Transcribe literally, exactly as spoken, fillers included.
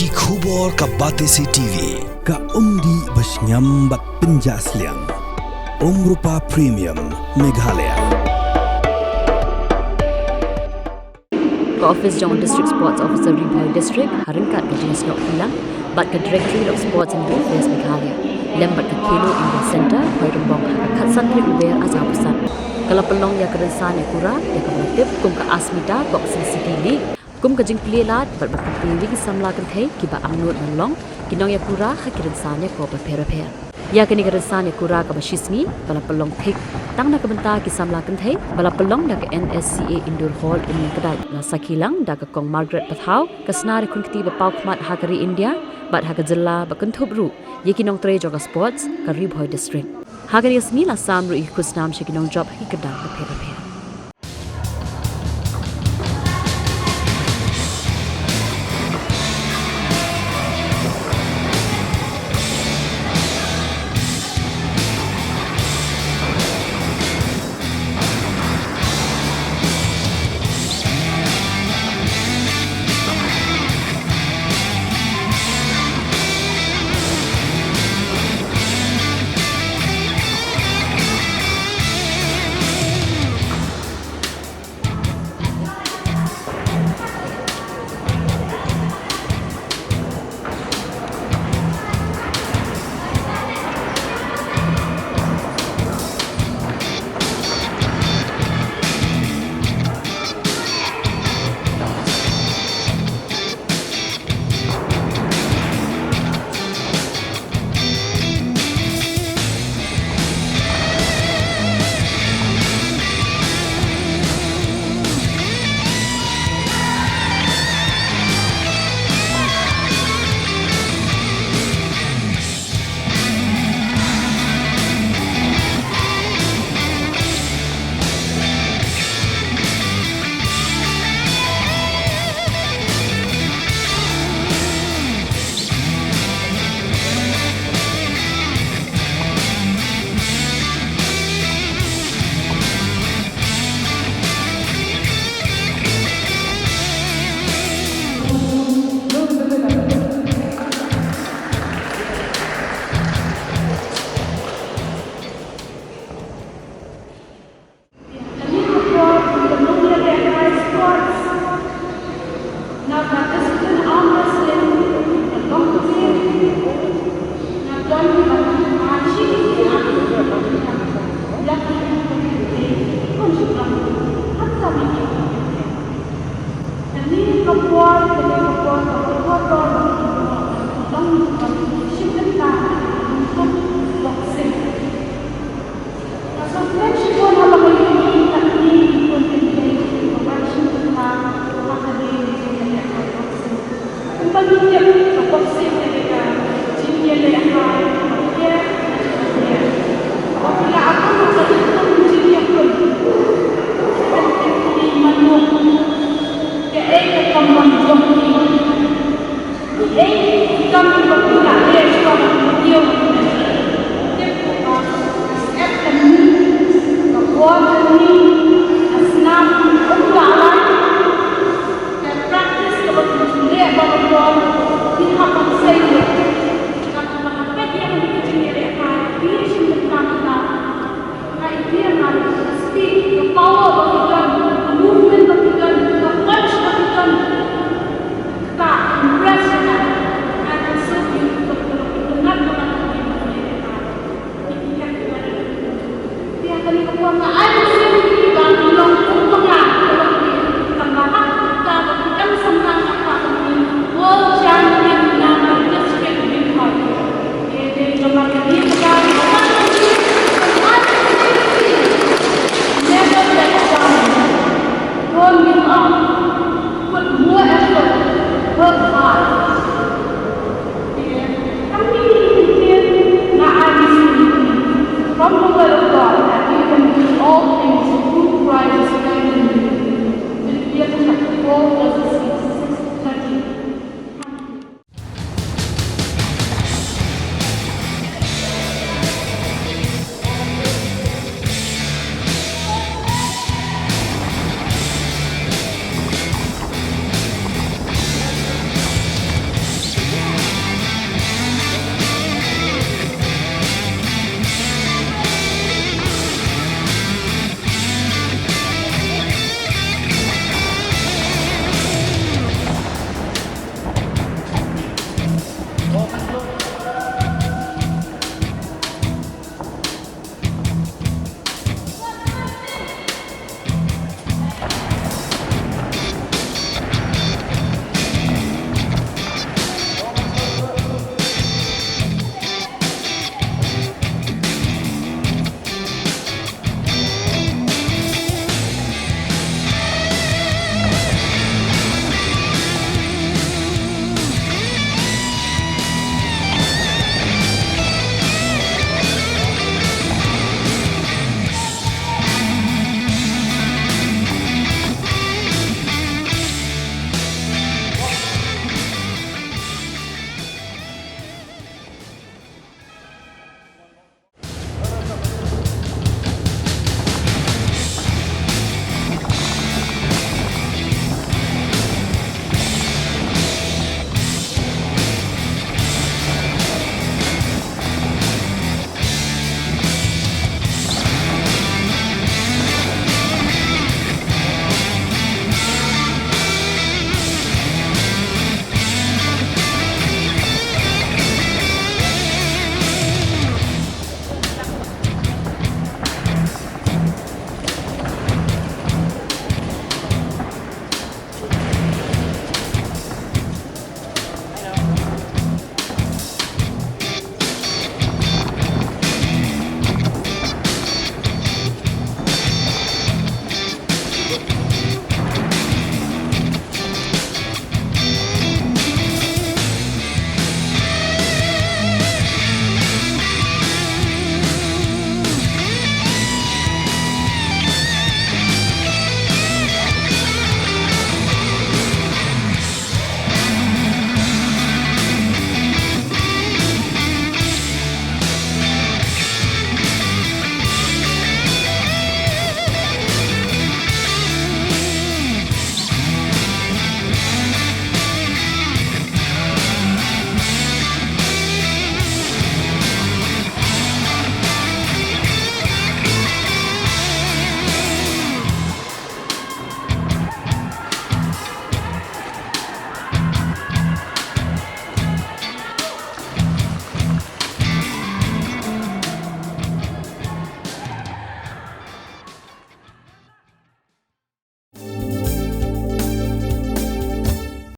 Ki khubor ka Batesi T V, ka umdih ba shngiam bad pynjah sliang. Umrupa Premium, Meghalaya. Ka office jong u District Sports Officer Ri Bhoi District, ha ryngkat ka jingïasnoh kylliang bad ka Directorate of Sports and Youth Affairs Meghalaya, lem bad ka Khelo India Centre, Bhoirymbong, ha ka khatsan tarik Lber arhajar arphew san, ka la pynlong ïa ka rynsan ïakura ïa kaba la tip kum ka Asmita Boxing City League, kum ka jingplie lad bad ban pynplie ïa ki samla kynthei kiba angnud ban long ki nongïakura ha ki rynsan ïakop bapher bapher. Ïa kane ka rynsan ïakura kaba shisngi ba la pynlong thik tang na ka bynta ki samla kynthei ba la pynlong da ka N S C A Indoor Hall, Umlyngkdait, la sakhi lang da ka Kong Margaret Pathaw, ka Snar ïakhun kti ba paw khmat ha ka ri India bad ha ka jylla, ba kynthup ruh ïa ki nongtrei jong ka sports ka Ri Bhoi District. Ha kane ka sngi la sam ruh ïa ki khusnam sha ki nongjop ha ki kyrdan bapher bapher.